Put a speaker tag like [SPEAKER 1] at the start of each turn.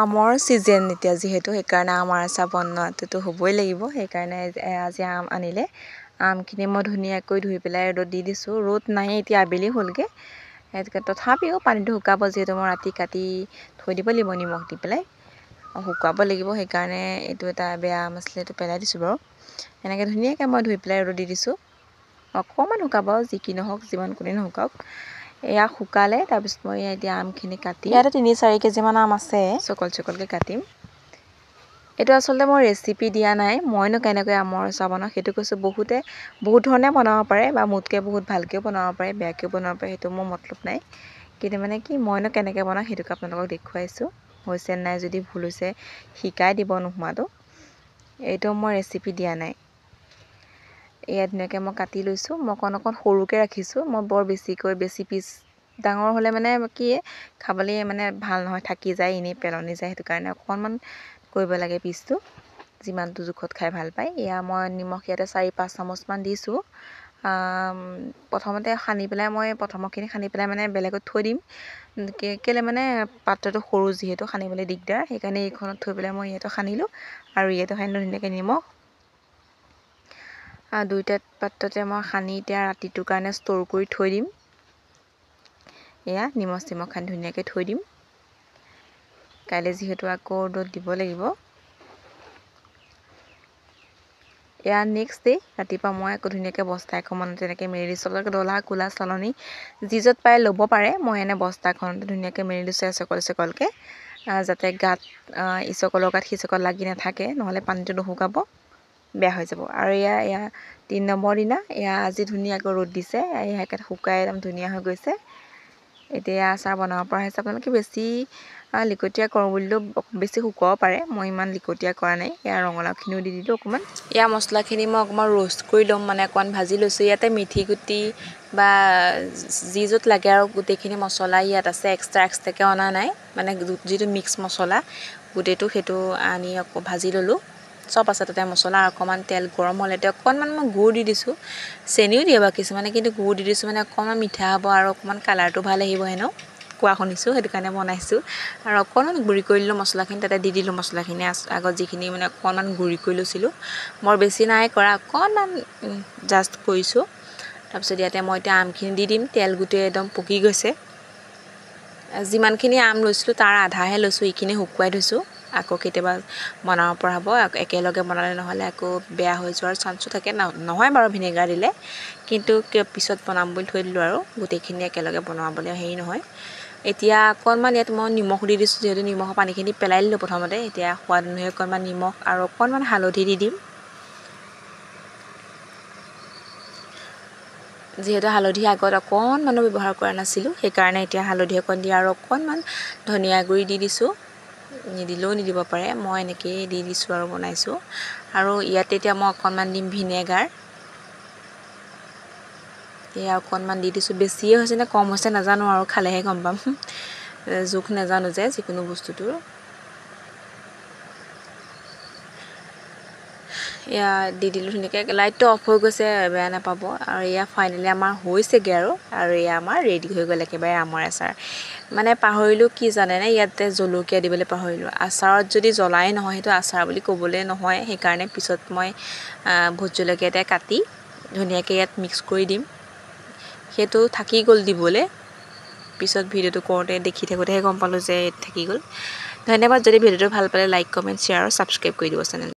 [SPEAKER 1] আমৰ ছিজন এতিয়া যিহেতু, সেইকাৰণে আমৰ আচাৰ বনোৱাটোতো হ'বই লাগিব। সেইকাৰণে আজি আম আনিলে। আমখিনি মই ধুনীয়াকৈ ধুই পেলাই ৰ'দত দি দিছোঁ। ৰ'দ নাই এতিয়া, আবেলি হ'লগৈ, সেইটোকে তথাপিও পানীটো শুকাব, যিহেতু মই ৰাতি কাটি থৈ দিব লাগিব নিমখ দি পেলাই শুকুৱাব লাগিব। সেইকাৰণে এইটো এটা বেয়া আম আছিলে, এইটো পেলাই দিছোঁ বাৰু। এনেকৈ ধুনীয়াকৈ মই ধুই পেলাই ৰ'দত দি দিছোঁ, অকণমান শুকাব, যি কি নহওক, যিমান কোনে নুশুকাওক। এয়া শুকালে, তাৰপিছত মই এতিয়া আমখিনি কাটি, ইয়াতে 3-4 কেজিমান আম আছে, চকল চকলকৈ কাটিম। এইটো আচলতে মই ৰেচিপি দিয়া নাই, মইনো কেনেকৈ আমৰ আচাৰ বনাওঁ সেইটো কৈছোঁ। বহুতে বহুত ধৰণে বনাব পাৰে বা মোতকৈ বহুত ভালকৈও বনাব পাৰে, বেয়াকৈও বনাব পাৰে, সেইটো মোৰ মতলব নাই। কিন্তু মানে কি, মইনো কেনেকৈ বনাওঁ সেইটোকে আপোনালোকক দেখুৱাইছোঁ। হৈছে নাই, যদি ভুল হৈছে শিকাই দিব নোহোৱাটো। এইটো মই ৰেচিপি দিয়া নাই। এয়া ধুনীয়াকৈ মই কাটি লৈছোঁ। মই অকণ অকণ সৰুকৈ ৰাখিছোঁ, মই বৰ বেছিকৈ বেছি পিচ ডাঙৰ হ'লে মানে কি খাবলৈ মানে ভাল নহয়, থাকি যায়, এনেই পেলনি যায়। সেইটো কাৰণে অকণমান কৰিব লাগে পিচটো, যিমানটো জোখত খাই ভাল পায়। এয়া মই নিমখ ইয়াতে 4-5 চামুচমান দিছোঁ। প্ৰথমতে সানি পেলাই, মই প্ৰথমৰখিনি সানি পেলাই মানে বেলেগত থৈ দিম। কেলৈ মানে পাত্ৰটো সৰু যিহেতু সানিবলৈ দিগদাৰ, সেইকাৰণে এইখনত থৈ পেলাই মই ইয়াতো সানিলোঁ আৰু ইয়াতো সানিলোঁ ধুনীয়াকৈ নিমখ। দুইটা পাত্ৰতে মই সানি এতিয়া ৰাতিটোৰ কাৰণে ষ্ট'ৰ কৰি থৈ দিম। এয়া নিমখ চিমখ সানি ধুনীয়াকৈ থৈ দিম। কাইলৈ যিহেতু আকৌ ৰ'দত দিব লাগিব। এয়া নেক্সট ডে ৰাতিপুৱা মই আকৌ ধুনীয়াকৈ বস্তা এখনমানতে তেনেকৈ মেলি দিছোঁ। আপোনালোকে ডলা, কোলা, চালনী যি য'ত পাই ল'ব পাৰে। মই এনে বস্তাখনতে ধুনীয়াকৈ মেলি দিছোঁ এচকল এচকলকৈ, যাতে গাত ইচকলৰ গাত সিচকল লাগি নাথাকে, নহ'লে পানীটো নুশুকাব, বেয়া হৈ যাব। আৰু এয়া 3 নম্বৰ দিনা, এয়া আজি ধুনীয়াকৈ ৰ'দ দিছে, এয়া শুকাই একদম ধুনীয়া হৈ গৈছে। এতিয়া আচাৰ বনাব পৰা হৈছে। আপোনালোকে বেছি লিকটীয়া কৰোঁ বুলিলেও বেছি শুকুৱাব পাৰে, মই ইমান লিকটীয়া কৰা নাই। এয়া ৰঙালাওখিনিও দি দিলোঁ অকণমান। এয়া মছলাখিনি মই অকণমান ৰোষ্ট কৰি ল'ম, মানে অকণমান ভাজি লৈছোঁ। ইয়াতে মিঠি গুটি বা যি য'ত লাগে আৰু গোটেইখিনি মছলা ইয়াত আছে, এক্সট্ৰা এক্সট্ৰাকৈ অনা নাই, মানে যিটো মিক্স মছলা গোটেইটো সেইটো আনি আকৌ ভাজি ল'লোঁ। চব আছে তাতে মছলা। অকণমান তেল গৰম হ'লে এতিয়া অকণমান মই গুড় দি দিছোঁ, চেনিও দিয়ে বাৰু কিছুমানে, কিন্তু গুড় দি দিছোঁ মানে অকণমান মিঠা হ'ব আৰু অকণমান কালাৰটো ভাল আহিব হেনো, কোৱা শুনিছোঁ, সেইটো কাৰণে বনাইছোঁ। আৰু অকণমান গুড়ি কৰি দিলোঁ মছলাখিনি, তাতে দি দিলোঁ মছলাখিনি আগত যিখিনি মানে অকণমান গুড়ি কৰি লৈছিলোঁ, বৰ বেছি নাই কৰা, অকণমান জাষ্ট কৰিছোঁ। তাৰপিছত ইয়াতে মই এতিয়া আমখিনি দি দিম। তেল গোটেই একদম পকি গৈছে। যিমানখিনি আম লৈছিলোঁ তাৰ আধাহে লৈছোঁ, এইখিনি শুকুৱাই থৈছোঁ, আকৌ কেতিয়াবা বনাব পৰা হ'ব। একেলগে বনালে নহ'লে আকৌ বেয়া হৈ যোৱাৰ চান্সো থাকে, নহয় বাৰু ভিনেগাৰ দিলে, কিন্তু পিছত বনাম বুলি থৈ দিলোঁ আৰু গোটেইখিনি একেলগে বনাবলৈ হেৰি নহয়। এতিয়া অকণমান ইয়াত মই নিমখ দি দিছোঁ, যিহেতু নিমখৰ পানীখিনি পেলাই দিলোঁ প্ৰথমতে। এতিয়া সোৱাদ অনুসৰি অকণমান নিমখ আৰু অকণমান হালধি দি দিম, যিহেতু হালধি আগত অকণমানো ব্যৱহাৰ কৰা নাছিলোঁ, সেইকাৰণে এতিয়া হালধি অকণ দি আৰু অকণমান ধনিয়া গুড়ি দি দিছোঁ। নিদিলেও নিদিব পাৰে, মই এনেকৈয়ে দি দিছোঁ আৰু বনাইছোঁ। আৰু ইয়াতে এতিয়া মই অকণমান দিম ভিনেগাৰ, এয়া অকণমান দি দিছোঁ। বেছিয়ে হৈছে নে কম হৈছে নাজানো আৰু, খালেহে গম পাম, জোখ নাজানো যে যিকোনো বস্তুটোৰ। এয়া দি দিলোঁ ধুনীয়াকৈ, লাইটটো অফ হৈ গৈছে, বেয়া নাপাব। আৰু এয়া ফাইনেলি আমাৰ হৈছেগৈ আৰু, আৰু এয়া আমাৰ ৰেডি হৈ গ'ল একেবাৰে আমৰ আচাৰ। মানে পাহৰিলোঁ কি জানেনে, ইয়াতে জলকীয়া দিবলৈ পাহৰিলোঁ। আচাৰত যদি জ্বলাই নহয় সেইটো আচাৰ বুলি ক'বলৈ নহয়, সেইকাৰণে পিছত মই ভোট জলকীয়া এটা কাটি ধুনীয়াকৈ ইয়াত মিক্স কৰি দিম। সেইটো থাকি গ'ল দিবলৈ, পিছত ভিডিঅ'টো কৰোঁতে দেখি থাকোঁতেহে গম পালোঁ যে থাকি গ'ল। ধন্যবাদ। যদি ভিডিঅ'টো ভাল পালে লাইক, কমেণ্ট, শ্বেয়াৰ আৰু ছাবস্ক্ৰাইব কৰি দিব চেনেল।